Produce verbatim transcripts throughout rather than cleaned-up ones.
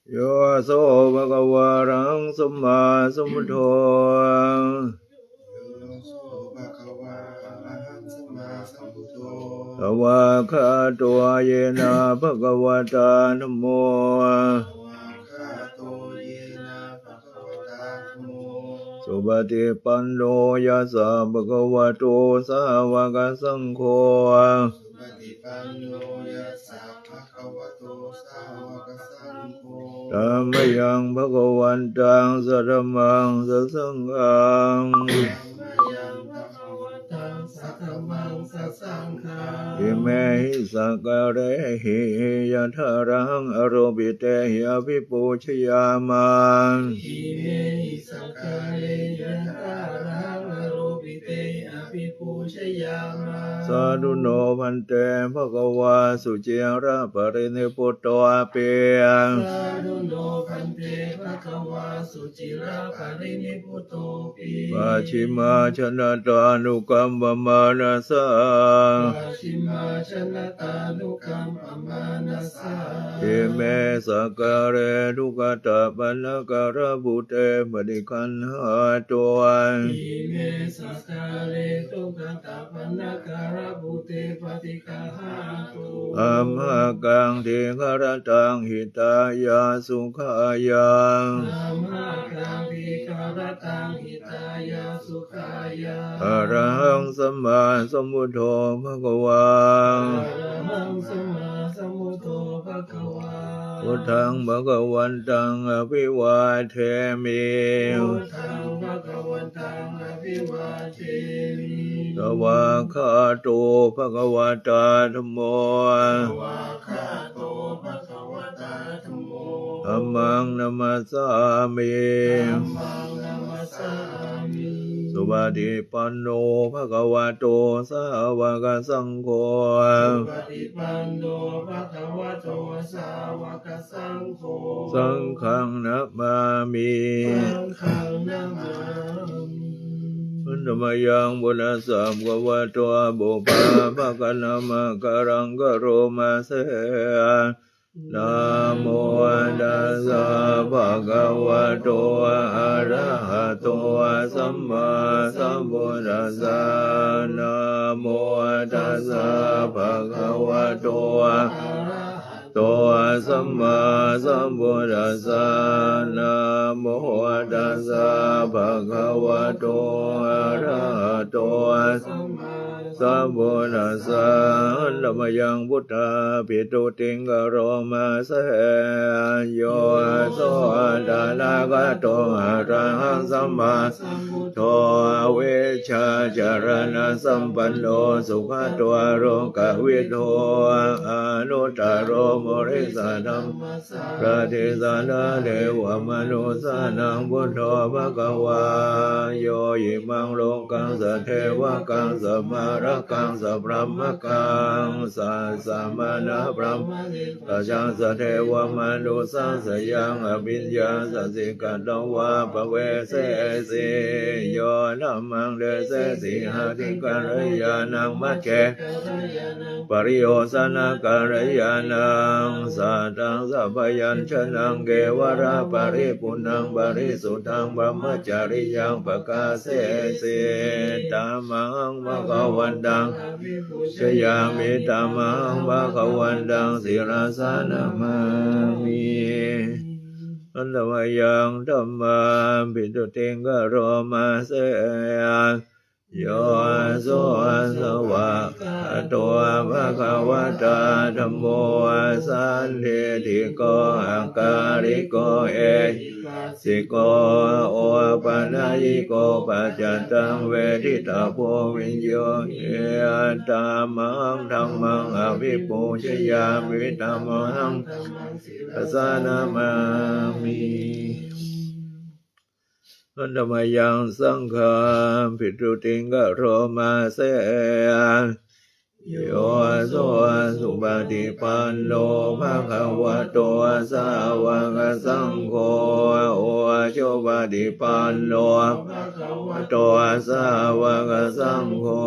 Yo so bhagavā arahaṃ sammāsambuddho. Yo so bhagavā arahaṃ sammāsambuddho. Svākkhāto yena bhagavatā dhammo. Svākkhāto yena bhagavatā dhammo. Supaṭipanno yassa bhagavato sāvakasaṅgho. Supaṭipanno yassa bhagavato sāvakasaṅgho. Tammayaṃ bhagavantaṃ sadhammaṃ sasaṅghaṃ. Tammayaṃ bhagavantaṃ sadhammaṃ sasaṅghaṃ. Imehi sakkārehi yathārahaṃ āropitehi abhipūjayāma. Imehi sakkārehi yathārahaṃ āropitehi abhipūjayāma. Sādhu no bhante bhagavā suciraparinibbutopi. Sādhu no bhante bhagavā suciraparinibbutopi. Pacchimājanatānukampamānasā. Pacchimājanatānukampamānasā. Ime sakkāre duggatapaṇṇākārabhūte paṭiggaṇhātu. Ime sakkāre duggatapaṇṇākārabhūte paṭiggaṇhātu. Amhākaṃ dīgharattaṃ hitāya sukhāya. Amhākaṃ dīgharattaṃ hitāya sukhāya. Arahaṃ sammāsambuddho bhagavā. Arahaṃ sammāsambuddho bhagavā. Buddhaṃ bhagavantaṃ abhivādemi. Buddhaṃ bhagavantaṃ abhivādemi. Svākkhāto bhagavatā dhammo. Svākkhāto bhagavatā dhammo. Dhammaṃ namassāmi. Dhammaṃ namassāmi. Supaṭipanno bhagavato sāvakasaṅgho. Supaṭipanno bhagavato sāvakasaṅgho. Saṅghaṃ namāmi. Saṅghaṃ namāmi. Handa mayaṃ buddhassa bhagavato pubbabhāganamakāraṃ karoma se. Namo tassa bhagavato arahato sammāsambuddhassa. Namo tassa bhagavato arahato sammāsambuddhassa. Namo tassa bhagavato arahato sammā sambuddhassa. Handa mayaṃ buddhapītutiṃ karoma se. Yo so tathāgato arahaṃ sammāsambuddho vijjācaraṇasampanno sugato lokavidū anuttaro purisadamma sārathi satthā devamanussānaṃ buddho bhagavā. Yo imaṃ lokaṃ sadevakaṃ samārakaṃ sabrahmakaṃ sassamaṇabrahmadipajaṃ sadevamanussāsayaṃ abhiññāya siddhiṃ katvā paveseyyāmi. Yo dhammaṃ desessi natthi kalyāṇaṃ majjhe pariyosāna kalyāṇaṃ satthaṃ sabyañjanaṃ kevalaparipuṇṇaṃ parisuddhaṃ brahmacariyaṃ pakāseysi. Tamahaṃ bhagavantaṃ abhipūjayāmi. Tamahaṃ bhagavantaṃ sirasā namāmi. Handa mayaṃ dhammapītutiṃ karoma se. Yo so svākkhāto bhagavatā dhammo sandiṭṭhiko akāliko ehipassiko opanayiko paccattaṃ veditabbo viññūhīti. Tamahaṃ dhammaṃ abhipūjayāmi. Tamahaṃ sirasā namāmi. Handa mayaṃ saṅghapītutiṃ karoma se. Yo so supaṭipanno bhagavato sāvakasaṅgho supaṭipanno bhagavato sāvakasaṅgho,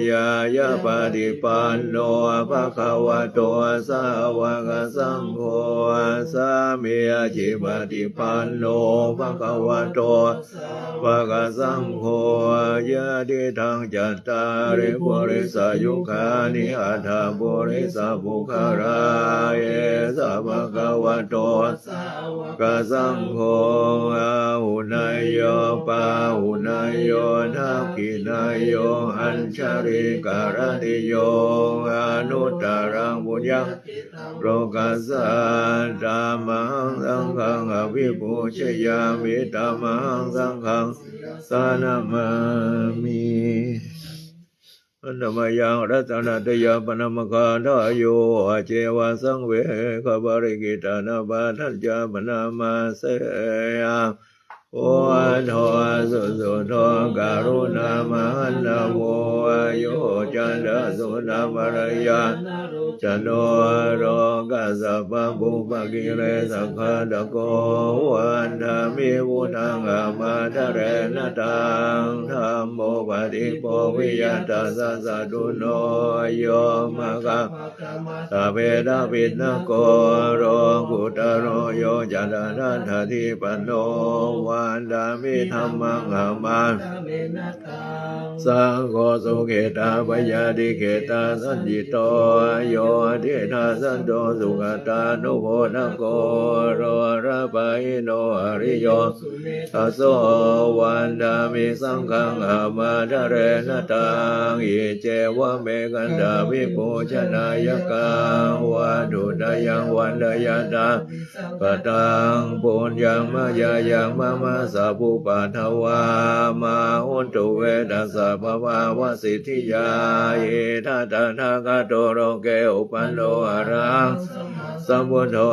ñāyapaṭipanno bhagavato sāvakasaṅgho, sāmīcipaṭipanno bhagavato sāvakasaṅgho, yadidaṃ cattāri purisayugāni aṭṭha purisapuggalā, esa bhagavato sāvakasaṅgho, āhuneyyo pāhuneyyo dakkhiṇeyyo añjalikaraṇīyo, anuttaraṃ puññakkhettaṃ lokassāti. Tamhaṃ saṅghaṃ abhipūjayāmi, tamhaṃ saṅghaṃ sirasā namāmi. Handa mayaṃ ratanattayabhaṇāmakkhandhayo, ajevasaṃvehakapalikkhitanapaṭhañca bhaṇāmasehaṃ. Buddho susuddho karuṇāmahaṇṇavo, yoccantasunappharāyānarocano, lokassa pāpūpakilesaghātako, vandāmi buddhaṃ ahaṃ ādarena taṃ. Dhammo paṭibo viya tassa satthuno, yo maggapākamattabhedabhinnako, lokuttaro yojanadhātatipaṇṇo, vandāmi dhammaṃ ahaṃ ādarena taṃ. Saṅgho sukhetappayadikhettasañcito, yo diṭṭhasanto sugatānubodhako, lokapahito ariyo suvisaso, vandāmi saṅghaṃ ahaṃ ādarena taṃ. Iccevamekantabhipūjanāyakaṃ, vatthuttayaṃ vandeyya taṃ visaṅkhataṃ. Puññaṃ mayā yaṃ mama sabbupaddavā, mā hontu ve tassa bhavāvasiddhiyā. Idha tathāgato loke uppanno arahaṃ sammāsambuddho,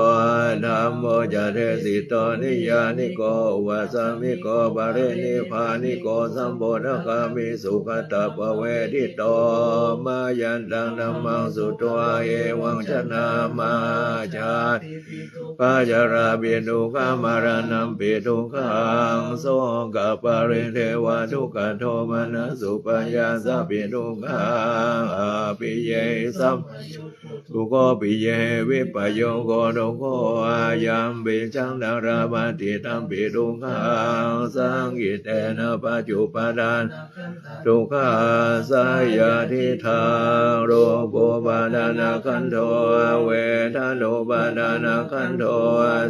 dhammo ca desito niyyāniko upasāmiko parinibbāniko sambodhagāmī sugatāpavedito. Mayantaṃ dhammaṃ sutvā evaṃ janāma, jātipi dukkhā jarāpi dukkhā maraṇampi dukkhaṃ, sokaparidevadukkhadomanassupāyāsāpi dukkhā, appiyehi sampayu dukho piyehi vippayogo dukkho, yampi jaṃ na labhati tampi dukkhaṃ, saṅkhittena pañcupādānakkhandhā dukkhā, seyyathidaṃ: rūpupādānakkhandho, vedanupādānakkhandho,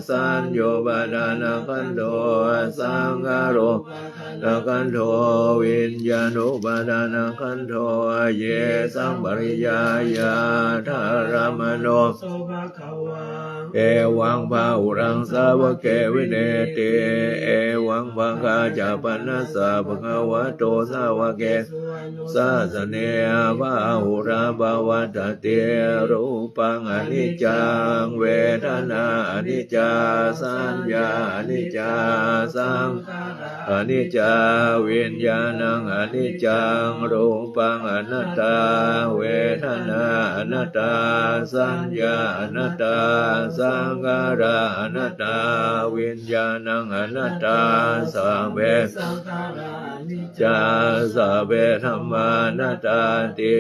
saññupādānakkhandho, saṅkhārupā- nakkhandho, viññāṇupādānakkhandho, yesaṃ pariyāyādaḷhamaṇo so bhagavā, evaṃ bahulaṃ sāvake vineti. Evaṃ bhagā ca panassa bhagavato sāvakesu anusāsane, bahulā pavattati. Rūpaṃ aniccaṃ, vedanā aniccā, saññā aniccā, saṅkhārā aniccā, viññāṇaṃ aniccaṃ. Rūpaṃ anattā, vedanā anattā, saññā anattā, saṅkhārā anattā, viññāṇaṃ anattā. Sabbe saṅkhārā aniccā, sabbe dhammā anattāti.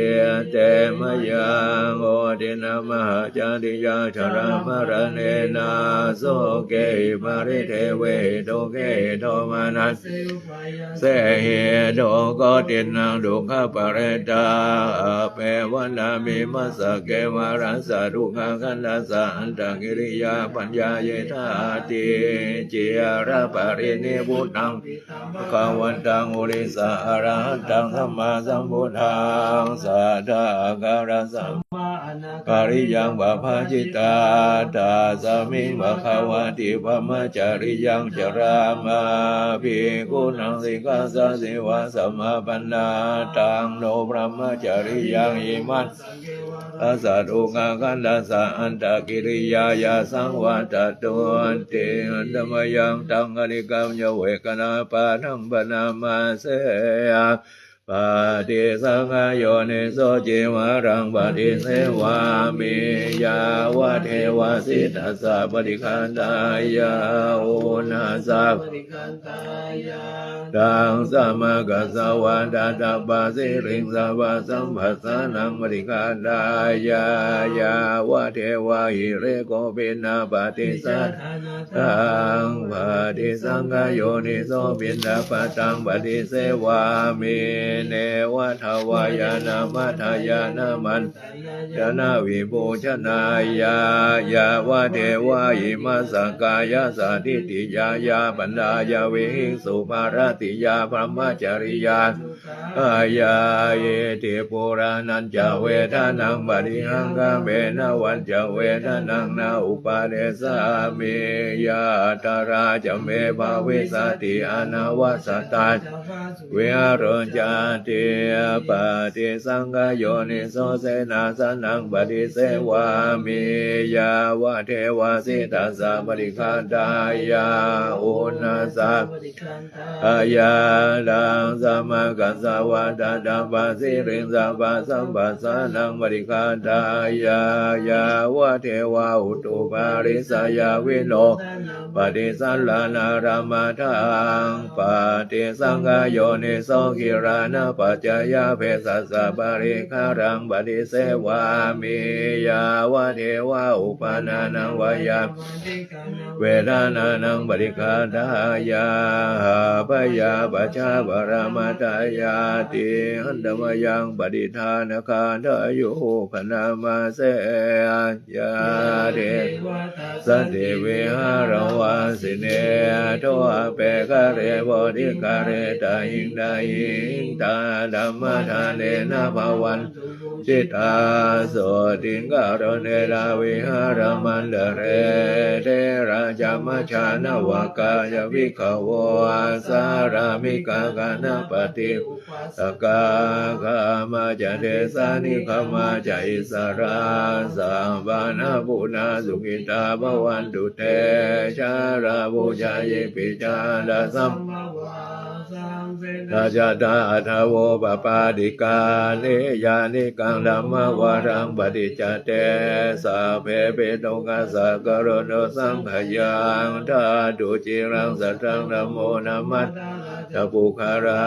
Te mayaṃ otiṇṇamahācariyaṃ, jarāmaraṇena sokehi paridevehi dukkhehi domanassehi upāyāsehi, dukkhotiṇṇaṃ dukkhaparettāya appeva na vimajjati. Kevalassa dukkhakhandhassa antakiriyā paññāyitā tītira parinibbuttaṃ bhagavantaṃ purisaṃ arahantaṃ sammāsambuddhaṃ, satthā ākārasammā anāgāmiyaṃ pabbajitā, tasmiṃ bhagavati brahmacariyaṃ carāma. Bhikkhūnaṃ sikkhāsīleva samāpannā, taṃ no brahmacariyaṃ imaṃ sassa dukkhakhandhassa antakiriyāya saṃvattatūti. Handa mayaṃ taṃ kanikkāmiyo vedanāpādaṃ bhaṇāma se. Paṭisaṅkhā yoniso cīvaraṃ paṭisevāmi, yāvadeva sītassa paṭighātāya, uṇhassa paṭighātāya, daṅsamakasavātātapasiriṃsapasamphassānaṃ paṭighātāya, yāvadeva hirikopinapaṭisadānā taṃ paṭisaṅkhā yoniso piṇḍapātaṃ paṭisevāmi, neva davāya na madāya na maṇḍanāya na vibhūsanāya, yāvadeva imassa kāyassa ṭhitiyā yāpanāya vihiṃsūparatiyā brahmacariyā āya. Iti purāṇañca vedanaṃ paṭihaṅkhāmi navañca vedanaṃ na uppādessāmi, yātrā ca me bhavissati anavajjatā ca phāsuvihāro cāti. Paṭisaṅkhā yoniso senāsanaṃ paṭisevāmi, yāvadeva sītassa paṭighātāya, uṇhassa paṭighātāya, daṅsamakasavātātapasiriṃsapasamphassānaṃ paṭighātāya, yāvadeva utuparissayavinodanaṃ paṭisallānārāmatthaṃ paṭisaṅkhā yoniso gilānapaccayabhesajjaparikkhāraṃ paṭisevāmi, yāvadeva uppannānaṃ vedanānaṃ paṭighātāya, abyāpajjhaparamatāyāti. Handa mayaṃ paṭidānagāthāyo bhaṇāma se. Yā devatā santi vihāravāsinī, thūpe ghare bodhighare tahiṃ tahiṃ, tā dhammadānena bhavantu pūjitā, sotthiṃ karontedha vihāramaṇḍale. Therā ca majjhā navakā ca bhikkhavo, sārāmikā ganapatī upāsakā, gāmā ca desā nigamā ca issarā, sappāṇabhūtā sukhitā bhavantu te. Jalābujā yepi ca aṇḍasambhavā, saṃsedajātā athavopapātikā, niyyānikaṃ dhammavaraṃ paṭicca te, sabbepi dukkhassa karontu saṅkhayaṃ. Ṭhātu ciraṃ sataṃ dhammo dhammaddharā ca puggalā,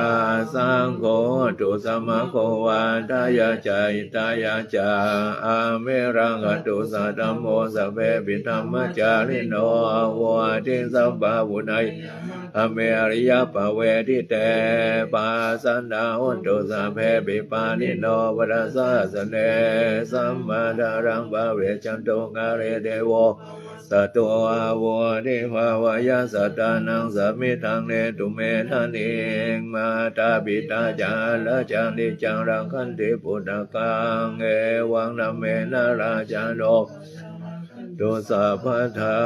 saṅgho hotu samaggo va atthāya ca hitāya ca. Amhe rakkhatu saddhammo sabbepi dhammacārino, vuḍḍhiṃ sampāpuṇeyyāma dhamme ariyappavedite. Pasannā hontu sabbepi pāṇino buddhasāsane, sammā dhāraṃ pavecchantu kāle devo pavassatu. Vuḍḍhibhāvāya sattānaṃ samiddhaṃ netu medaniṃ, mātā pitā ca atrajaṃ niccaṃ rakkhanti puttakaṃ, evaṃ dhammena rājāno tu sabbadā.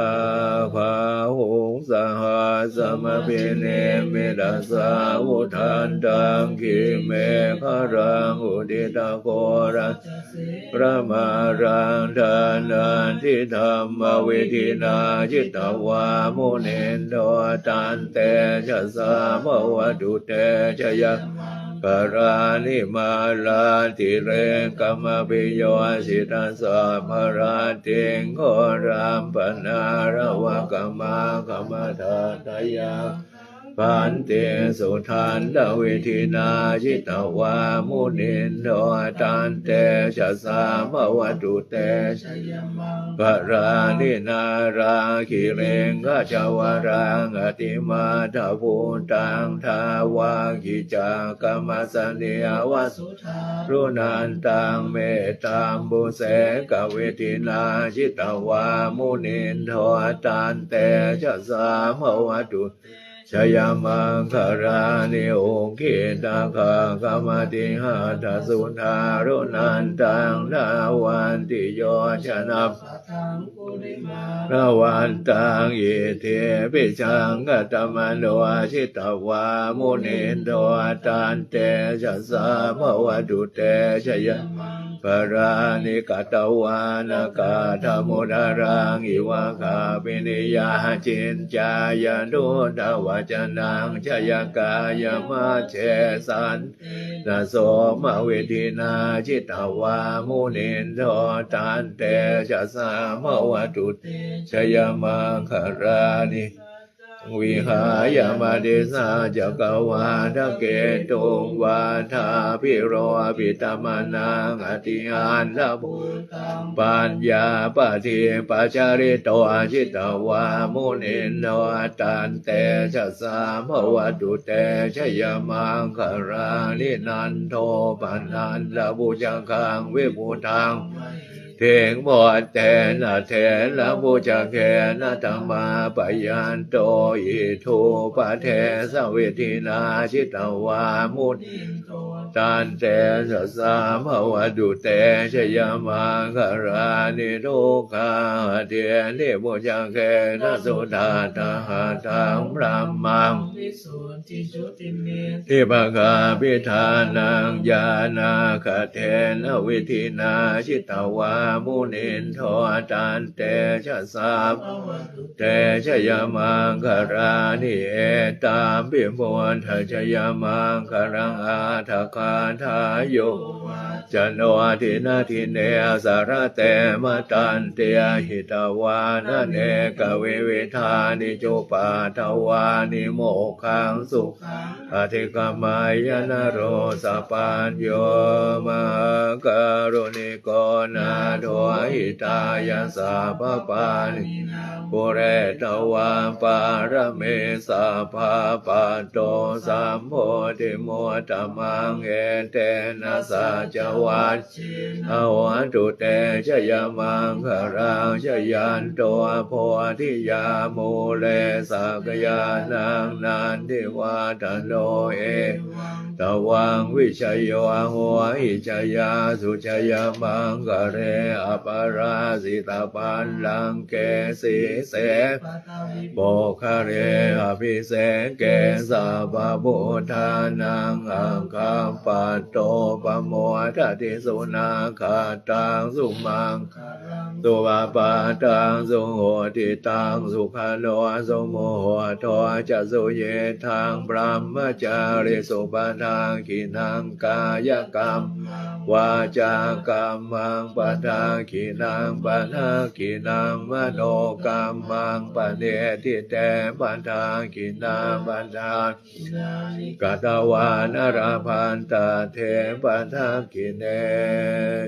Bāhuṃ sahassamabhinimmitasāvudhantaṃ, grīmekhalaṃ uditaghorasasenamāraṃ, dānādidhammavidhinā jitavā munindo, tantejasā bhavatu te jayamaṅ galāni. Mārātirekamabhiyujjhitasabbarattiṃ, ghorampanāḷavakamakkhamathaddhayakkhaṃ, khantīsudantavidhinā jitavā munindo, tantejasā bhavatu te jayamaṅ galāni. Nāḷāgiriṃ gajavaraṃ atimattabhūtaṃ, dāvaggicakkamasanīva sudāruṇantaṃ, mettambusekavidhinā jitavā munindo, tantejasā bhavatu jayamaṅgalāni. Ukkhittakhaggamatihatthasudāruṇantaṃ, dhāvantiyojanapathaṅgulimālavantaṃ, iddhībhisaṅkhatamano jitavā munindo, tantejasā bhavatu te jayamaṅ Balaṃ katvāna kaṭṭhamudaraṃ iva gabbhinīyā ciñcāya duṭṭhavacanaṃ janakāyamajjhe santena somavidhinā jitavā munindo tantejasā bhavatu te jayamaṅgalāni. Vihāya matisaccakavādaketuṃ vādābhiropitamanaṃ atiandhabhūtaṃ paññāpadīpajalito jitavā munindo tantejasā bhavatu te jayamaṅgalāni. Nandopanandabhujagaṃ vibudhaṃ mahiddhiṃ puttena therabhujagena damāpayanto iddhūpadesavidhinā jitavā munindo tantejasā bhavatu te jayamaṅgalāni. Duggāhadiṭṭhibhujagena sudaṭṭhahatthaṃ brahmaṃ visuddhijutimiddhibakābhidhānaṃ ñāṇāgadena vidhinā jitavā munindo tantejasā bhavatu te jayamaṅgalāni. Etampi buddhajayamaṅgalaṃ aṭṭhagāthā yo vācano dinadine sarate matandī hitvānanekavividhāni cupaddavāni mokkhaṃ sukhaṃ adhigameyya naro sapañño. Mahākāruṇiko nātho hitāya sabbapāṇinaṃ pūretvā pāramī sabbā patto sambodhimuttamaṃ. Etena saccavajjena hotu te jayamaṅgalaṃ. Jayanto bodhiyā mūle sakyānaṃ nandivaḍḍhano evaṃ tvaṃ vijayo hohi jayassu jayamaṅgale aparājitapallaṅke sīse paṭhavipokkhare abhiseke sabbabuddhānaṃ aggappatto pamodati. Sunakkhattaṃ sumaṅgalaṃ supabhātaṃ suhuṭṭhitaṃ sukhaṇo sumuhutto ca suyiṭṭhaṃ brahmacārisu padakkhiṇaṃ kāyakammaṃ vācākammaṃ padakkhiṇaṃ padakkhiṇaṃ manokammaṃ paṇidhī te padakkhiṇā padakkhiṇāni katvāna labhantatthe padakkhiṇe.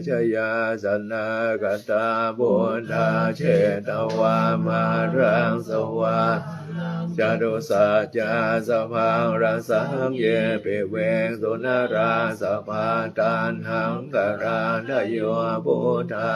Jayāsanāgatā buddhā jetvā māraṃ savā catusaccāsabhaṃ rasaṃ ye piviṃsu narāsabhā. Taṇhaṅkarādayo buddhā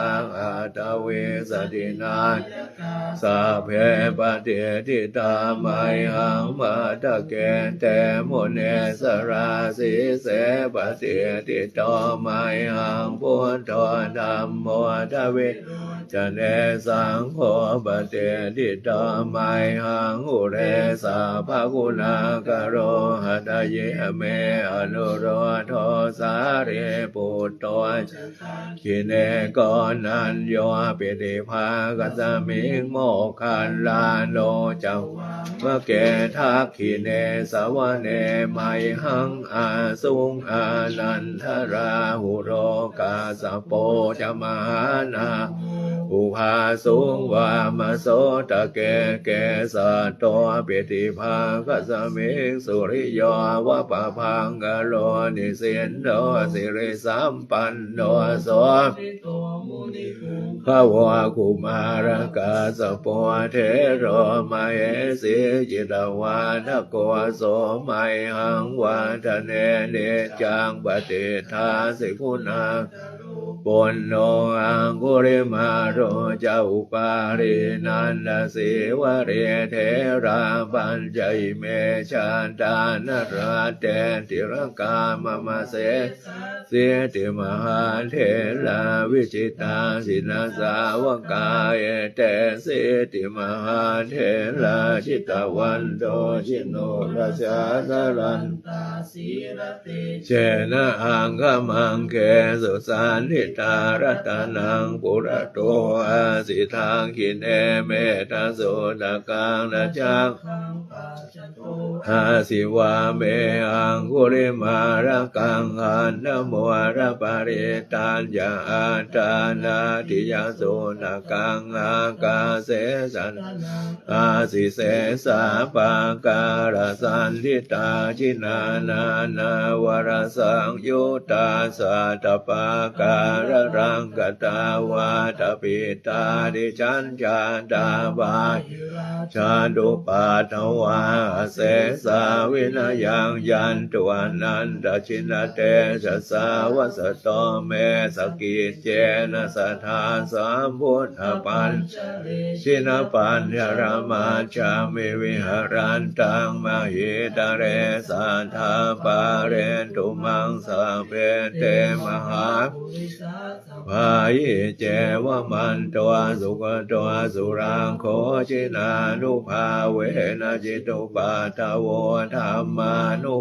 aṭṭhavīsati nāyakā sabbe patiṭṭhitā mayhaṃ matthake te munissarā. Sīse patiṭṭhito mayhaṃ buddho dhammo dvilocane saṅgho patiṭṭhito mayhaṃ ure sabbaguṇākaro. Hadaye me anuruddho sārīputto ca dakkhiṇe koṇḍañño piṭṭhibhāgasmiṃ moggallāno ca vāmake. Dakkhiṇe savane mayhaṃ āsuṃ ānandarāhulo kassapo ca mahānāmo ubhāsuṃ vāmasotake. Kesato piṭṭhibhāgasmiṃ suriyo va pabhaṅkaro nisinno sirisampanno sobhi to munipuṅgavo. Kumārakassapo thero mahesī cittavādako so mayhaṃ vadane niccaṃ patiṭṭhāsi guṇākaro. Puṇṇo aṅgulimālo ca upālī nandasīvalī, therā pañca ime jātā nalāṭe tilakā mama. Sesāsīti mahātherā vijitā jinasāvakā, etesīti mahātherā jitavanto jinorasā, jalantā sīlatejena aṅgamaṅgesu saṇṭhitā. Ratanaṃ purato āsi dakkhiṇe mettasuttakaṃ, dhajaggaṃ pacchato āsi vāme aṅgulimālakaṃ. Khandhamoraparittañca āṭānāṭiyasuttakaṃ, ākāse chadanaṃ āsi sesā pākārasaṇṭhitā. Jinā nānāvarasaṃyuttā sattappākāralaṅkatā, vātapittādisañjātā bāhirajjhattupaddavā, asesā vinayaṃ yantu anantajinatejasā. Vasato me sakiccena sadā sambuddhapañjare, jinapañjaramajjhamhi viharantaṃ mahītale, sadā pālentu maṃ sabbe te mahāpurisāsabhā. Iccevamanto sugutto surakkho, jinānubhāvena jitupaddavo, dhammānu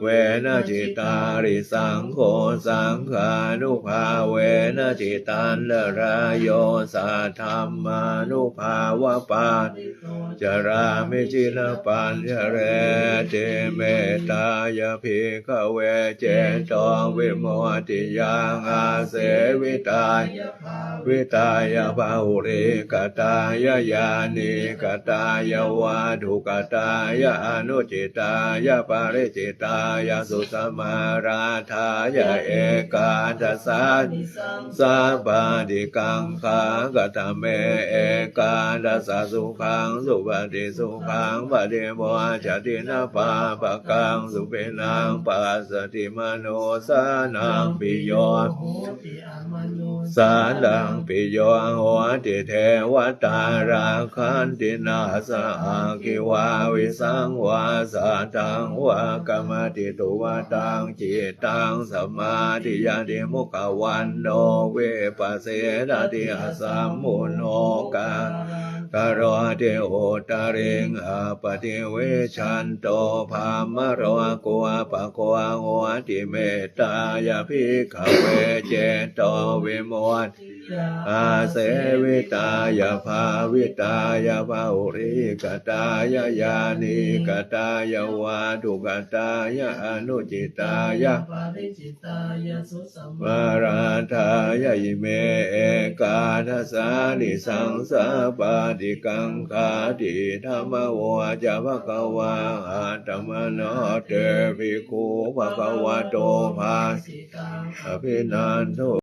bhāvena jitārisaṅgho, saṅghānubhāvena jitantarāyo, saddhammānubhāvapālito carāmi jinapañjareti. Mettāya bhikkhave cetovimuttiyā āsevitāya bhāvitāya bahulīkatāya yānīkatāya vatthukatāya anucitāya palicittāya susamārādhāya ekādasānisaṃsapāṭikaṅkhā. Katame ekādasa? Sukhaṃ supati, sukhaṃ paṭibujjhati, na pāpakaṃ supinaṃ passati, manussānaṃ piyo hoti, amanussānaṃ piyo hoti, devatā rakkhanti, nāssa aggi vā visaṃ vā satthaṃ vā kamati, tuvaṭaṃ cittaṃ samādhiyati, mukhavaṇṇo vippasīdati, asammuḷho kālaṃ karoti, uttariṃ appaṭivijjhanto brahmalokūpago hoti. Mettāya bhikkhave cetovimutti yā āsevitāya bhāvitāya bahulīkatāya yānīkatāya vatthukatāya anucitāya palicittāya susamārādhāya ime ekādasānisaṃsapāṭikaṅkhāti. Idamavoca bhagavā. Attamanā te bhikkhū bhagavato bhāsitaṃ abhinanduṃ.